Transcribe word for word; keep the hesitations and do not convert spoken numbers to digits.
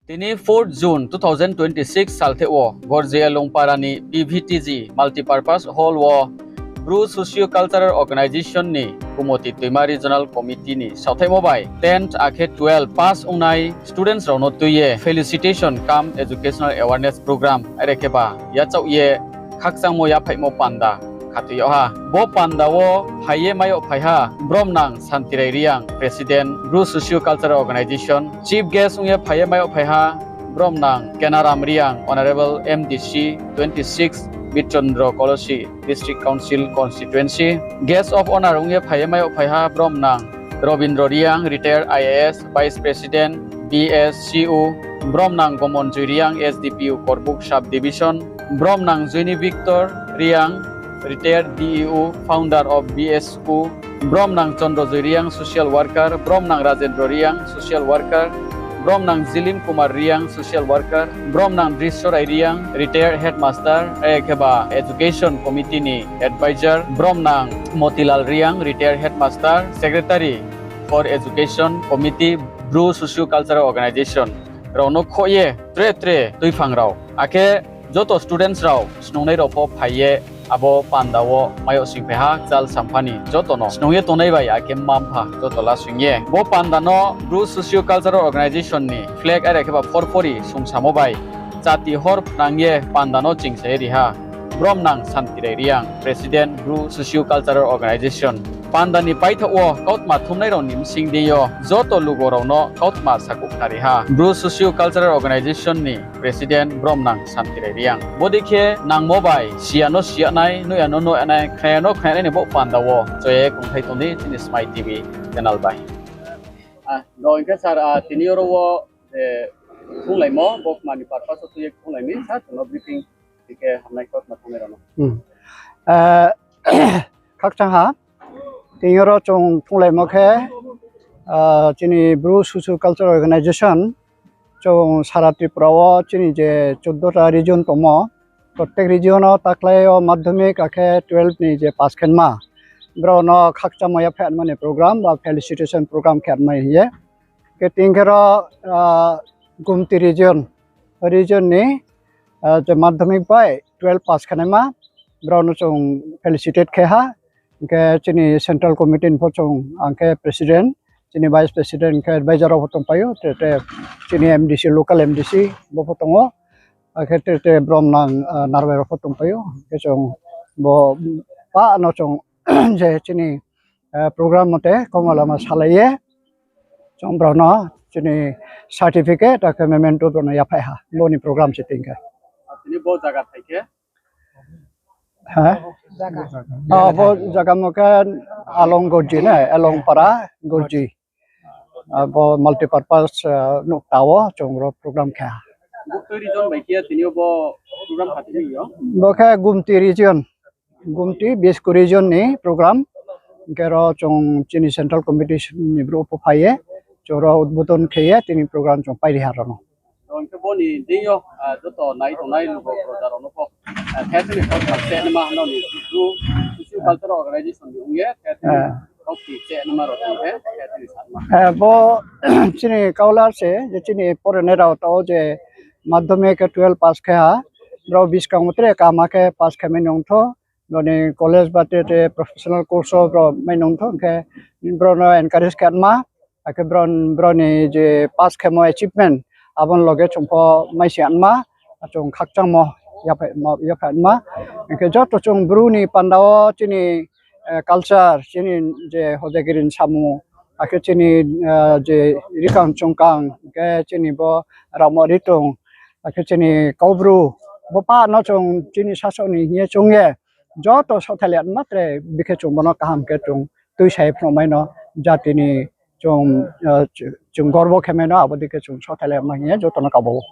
Tini fourth June two thousand twenty-six saltheh wo Gorjia Lungpara ni P V T G Multipurpose Hall wo Bru Socio Cultural Organization ni Kumoti Toima Regional Committee ni saothaihmo bai tenth akhe twelve pass ongnai students rao no tui ye felicitation cum educational awareness program are khe ba yachaoh ye khakchangmo yaphaihmo panda khatui yag ha. Bo panda wo phai ye mai yag phai ha Bromnang Santirai Reang, President, Bru Socio Cultural Organization. Chief guest ong ye phai ye mai yag phai ha Bromnang Kenaram Reang, Honourable M D C twenty-six, Birchandra Kolosi District Council Constituency. Guest of Honour ong ye phai ye mai yag phai ha Bromnang Robindra Reang, Retired I A S, Vice President, B S C U, Bromnang Gomonjoi Reang, S D P O Korbuk Sub Division, Bromnang Joini Victor Reang, Retired D E O, Founder of B S U, Bromnang Chandra Joi Reang, Social Worker, Bromnang Rajendra Reang, Social Worker, Bromnang Zilim Kumar Reang, Social Worker, Bromnang Drishorai Reang, Retired Headmaster, are khe ba Education Committee ni Advisor, Bromnang Motilal Reang, Retired Headmaster, Secretary for Education Committee, Bru Socio Cultural Organization rao no khoh ye tre tre tuiphang rao, akhe joto students rao snungnai rao pho phai ye abo panda wo mai yag sing phai ha, kchal sampha ni joto no snung ye tongnai bai akhe mma-mpha joto lasing ye. Bo panda no Bru Socio Cultural Organization ni flag are khe ba phorphori sungsamo bai chati hor phnang ye panda no chingsa ye ri ha Bromnang Santirai Reang, President, Bru Socio Cultural Organization. Panda ni paithaoh wo kautma thumnai rao ni bsing deing yo joto lugo rao no kautma sakhouh khnari ha Bru Socio Cultural Organization ni President Bromnang Santirai Reang. Bodei khe nangmo bai siya no siya nai, nuhya no nuhya nai, khna ya no khna ya nai ni bo panda wo choye kongthai tong di chini Smai T V channel bai. Ro hing khe sir, tini yo ro wo je phunglaimo bo kma ni purpose wo tui ye phunglai mi sa chung no briefing, hing khe hamnai kautma thumnai rao no. Khakchang ha, tini yo ro chung phunglaimo khe, chini Bru Socio Cultural Organization, chung sara Tripura wo chini je chuddo ta region tongmo, prottek region wo taklái yo madhyamik akhe twelve ni je pass khenma, brao no khakchangmo yaphaihma ni program ba felicitation program khe mai hing ye. Khe tini khe ro, Gumti region, region ni je madhyamik bai twelve pass khenaima, brao no chung felicitate khe ha. Hing khe chini central committee ni pho chung, ang khe president, chini vice president khe advisor rao pho tongpai ou, tre tre chini M D C, local M D C bo pho tong ou, akhe tre tre Bromnang narbai rao pho tongpai ou. Khe chung bo pa no chung je chini program mote kauma lama salai ye chung brao no chini certificate akhe memento brao no yaphaih ha, bo ni program se tini khe. Tini bo zaga phai khe? Bo zaga mo khe along Gorji na, along para Gorji. Bo multipurpose nouhta wo chung ro program khe ha. Bo khe Gumti region, Gumti Bisku region ni program. Hing khe ro chung chini central committee ni brouh pho phai ye, chung ro udbodhon khe ye tini program chung pai ri ha rao no. Hing khe bo ni deing yo joto nai tongnai lugo proja rao no pho, khe tini kau khe chehnaima no ni Bru Socio Cultural Organization ni ong ye khe tini kau khe chehnaima rao tong khe, khe tini sanma. Bo chini kaula se je chini porenai rao tao je madhyamik khe twelve pass khe ha, brao buskang wo tre kama khe pass khe mai nung tho, brao ni college ba tre tre professional course wo brao mai nung tho, hing khe brao no encourage khe ma, akhe brao ni je pass khemo achievement, abo ni loge chung pho mai se anma, chung khakchangmo yaphaih anma. Hing khe joto chung Bru ni panda wo chini culture, chini je hojagiri ni samung, akhe chini je rikang chungkang, hing khe chini bo ramo ritong, akhe chini Kaubru, bo pa no chung chini sasaoh ni hing ye chung ye joto sothai le anma tre bikhe chung bo no kaham khe chung tuisa ye phnuh mai no, jati ni chung, chung gorbo khe mai no, abo dei khe chung sothai le anma hing ye joto no kabo ou.